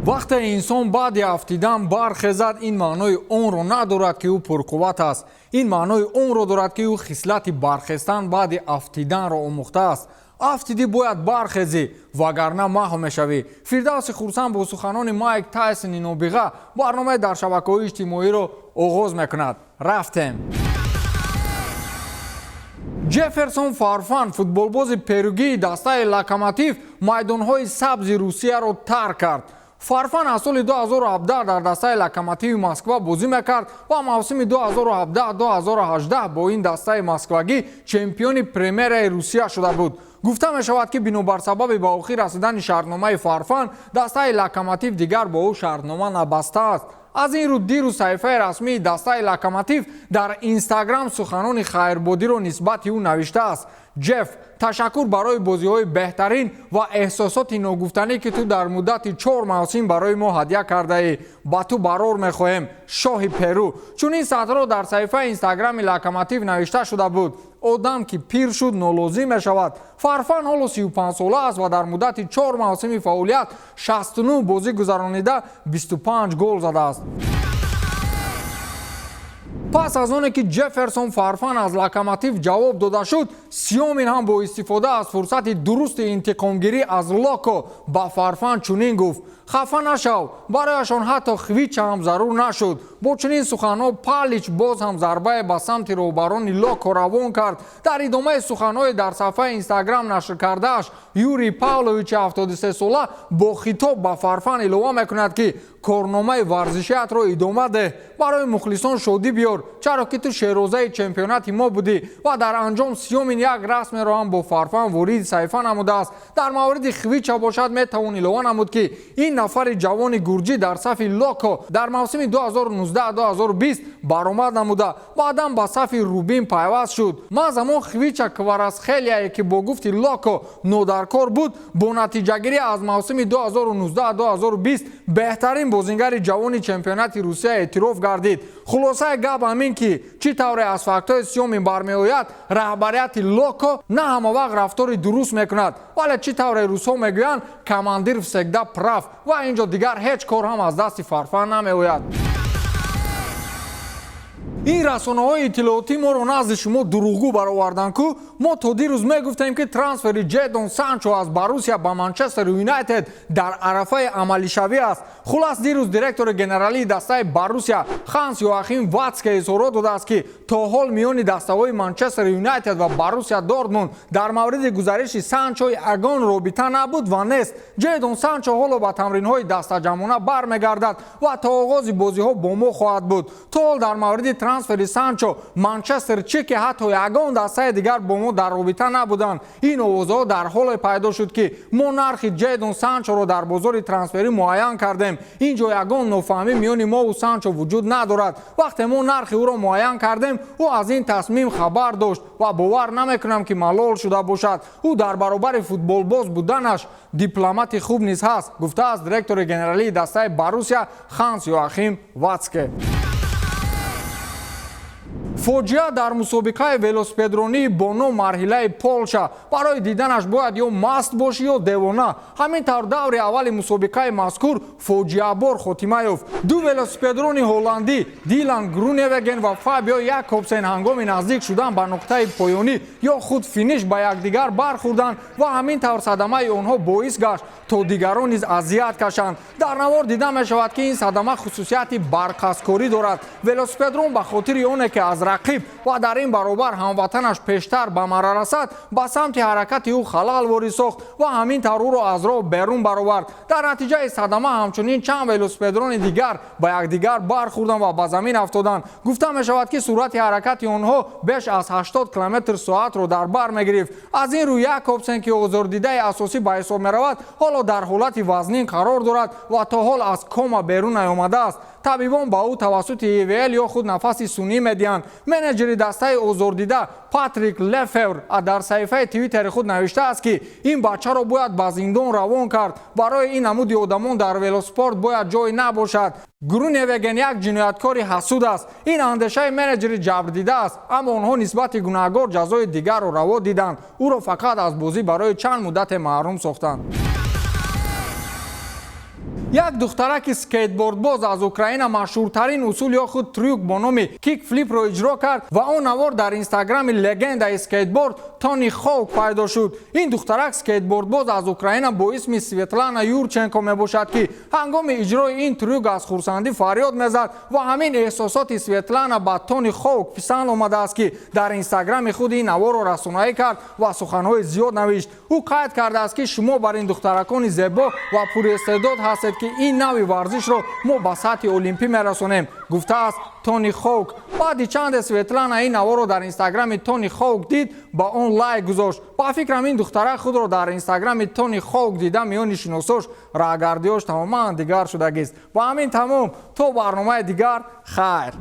Вақте инсон баъди афтидан бархезад, ин маънои онро надорад, ки ӯ пурқувват аст. Ин маънои онро дорад, ки ӯ хислати бархестан баъди афтиданро омӯхтааст. Афтидӣ, бояд бархезӣ, вагарна маҳв мешавӣ. Фирдавси Хурсанд бо суханони Майк Тайсони нобиға барномаи дар шабакаҳои иҷтимоиро оғоз мекунад. Рафтем. Ҷефферсон Фарфан, футболбози перугии дастаи Локомотив, майдонҳои сабзи Русияро тарк кард. Фарфан аз соли 2017 дар дастаи Локомотиви Москва бозӣ мекард ва мавсими 2017-2018 бо ин дастаи москвагӣ чемпиони премераи Русия шуда буд. Гуфта мешавад, ки бинобар сабаби ба охир расидани шартномаи Фарфан, дастаи Локомотив дигар бо ӯ шартнома набастааст. Аз ин рӯ дирӯз саҳифаи расмии дастаи Локомотив дар Инстаграм суханони хайрбодиро нисбати ӯ навиштааст: «Ҷеф, ташаккур барои бозиҳои беҳтарин ва эҳсосоти ногуфтанӣ, ки ту дар муддати 4 мавсим барои мо ҳадя кардаӣ. Ба ту барор мехоҳем, шоҳи Перу». Чунин сатрҳо дар саҳифаи Инстаграми Локомотив навишта шуда буд. Одам ки пир шуд, нолозим мешавад. Фарфан ҳоло 35 сола аст ва дар муддати 4 мавсими фаъолият 69 бозӣ гузаронида, 25 гол задааст. Пас аз оне ки Ҷефферсон Фарфан аз Локомотив ҷавоб дода шуд, Сиёмин ҳам бо истифода аз фурсати дурусти интиқомгирӣ аз Локо ба Фарфан чунин гуфт: «Хафа нашав, барояшон ҳатто хвича ҳам зарур нашуд». Бо чунин суханҳо Палич боз ҳам зарбае ба самти роҳбарони Локо равон кард. Дар идомаи суханҳои дар саҳфаи Инстаграм нашр кардааш, Юрий Павловичи 73-сола бо хитоб ба Фарфан илова мекунад, ки корномаи варзишиатро идома деҳ, барои мухлисон шодӣ биёр, чаро ки ту шерозаи чемпионати мо будӣ. Ва дар анҷом Сиёмин як расмеро ҳам бо Фарфан вориди саҳифа намудааст. Дар мавриди Хвича бошад, метавон илова намуд, ки ин нафари ҷавони гурҷӣ дар сафи Локо дар мавсими 2019-2020 баромад намуда, баъдан ба сафи Рубин пайваст шуд. Маҳз ҳамон Хвича Кварасхелияе, ки бо гуфти Локо нодаркор буд, бо натиҷагирӣ аз мавсими 2019-2020 беҳтарин бозингари ҷавони чемпионати Русия эътироф гардид. Хулосаи гап ҳамин, ки чӣ тавре аз фактҳои Сиёмин бармеояд, раҳбарияти Локо на ҳама вақт рафтори дуруст мекунад, вале чӣ тавре русҳо мегӯянд, командир всегда прав, ва ин ҷо дигар ҳеҷ кор ҳам аз дасти Фарфан намеояд. Ин расонаҳои иттилоотӣ моро назди шумо дурӯғгӯ бароварданд ку. Мо то дирӯз мегуфтем, ки трансфери Ҷедон Санчо аз Боруссия ба Манчестер Юнайтед дар арафаи амалишавӣ аст. Хулас, дирӯз директори генералии дастаи Боруссия Ханс Йоахим Ватске изҳорот додааст, ки то ҳол миёни дастаҳои Манчестер Юнайтед ва Боруссия Дортмунд дар мавриди гузариши Санчо ягон робита набуд ва нест. Ҷедон Санчо ҳоло ба тамринҳои дастаҷамъона бармегардад ва то оғози бозиҳо бо мо хоҳад буд. То ҳол дар мавриди трансфери Санчо Манчестер чӣ, ки ҳатто ягон дастаи дигар бо мо дар робита набуданд. Ин овозҳо дар ҳоле пайдо шуд, ки мо нархи Ҷедон Санчоро дар бозори трансферӣ муайян кардем. Ин ҷо ягон нофаҳмӣ миёни мову Санчо вуҷуд надорад. Вақте мо нархи ӯро муайян кардем, ӯ аз ин тасмим хабар дошт ва бовар намекунам, ки малол шуда бошад. Ӯ дар баробари футболбоз буданаш дипломати хуб низ ҳаст, гуфтааст директори генералии дастаи Боруссия Ханс Йоахим Ватске. Фоҷиа дар мусобиқаи велосипедронии бо ном Марҳилаи Полша. Барои диданаш бояд ё маст бошӣ, ё девона. Ҳамин тавр даври аввали мусобиқаи мазкур фоҷиабор хотима ёфт. Ду велосипедрони ҳолландӣ, Дилан Груневеген ва Фабио Якобсен, ҳангоми наздик шудан ба нуқтаи поёнӣ ё худ финиш ба якдигар бархӯрданд ва ҳамин тавр садамаи онҳо боис гашт, то дигарон низ азият кашанд. Дар навор дида мешавад, ки ин садама хусусияти барқасткорӣ дорад. Велосипедрон ба хотири оне ки аз рақиб ва дар ин баробар ҳамватанаш пештар ба мара расад, ба самти ҳаракати ӯ халал ворид сохт ва ҳамин тавр ӯро аз роҳ берун баровард. Дар натиҷаи садама ҳамчунин чанд велосипедрони дигар ба якдигар бархӯрданд ва ба замин афтоданд. Гуфта мешавад, ки суръати ҳаракати онҳо беш аз 80 километр соатро дар бар мегирифт. Аз ин рӯ Якобсен, ки озордидаи асосӣ ба ҳисоб меравад, ҳоло дар ҳолати вазнин қарор дорад ва то ҳол аз кома берун наёмадааст. Табибон ба ӯ тавассути ИВЛ ё худ нафаси сунъӣ медиҳанд. Менеҷери дастаи озордида Патрик Лефевр дар саҳифаи Твиттери худ навиштааст, ки ин бачаро бояд ба зиндон равон кард. Барои ин намуди одамон дар велоспорт бояд ҷой набошад. Груневеген як ҷинояткори ҳасуд аст. Ин андешаи менеҷери ҷабрдида аст, аммо онҳо нисбати гунаҳгор ҷазои дигарро раво диданд: ӯро фақат аз бозӣ барои чанд муддате маҳрум сохтанд. Як духтараки скейтбордбоз аз Украина машҳуртарин усул ё худ трюк бо номи кикфлипро иҷро кард ва он навор дар инстаграми легендаи скейтборд Тони Хоук пайдо шуд. Ин духтарак скейтбордбоз аз Украина бо исми Светлана Юрченко мебошад, ки ҳангоми иҷрои ин трюк аз хурсандӣ фарёд мезад ва ҳамин эҳсосоти Светлана ба Тони Хоук писанд омадааст, ки дар инстаграми худ ин наворро расонаӣ кард ва суханҳои зиёд навишт. Ӯ қайд кардааст, ки шумо бар ин духтаракони зебо ва пуристеъдод ҳастед, ки ин навъи варзишро мо ба сатҳи олимпӣ мерасонем, гуфтааст Тони Хоук. Баъди чанде Светлана ин наворро дар инстаграми Тони Хоук дид, ба он лайк гузошт. Ба фикрам, ин духтарак худро дар инстаграми Тони Хоук дида, миёни шиносош раҳгардиёш тамоман дигар шудагист. Ба ҳамин тамом, то барномаи дигар, хайр.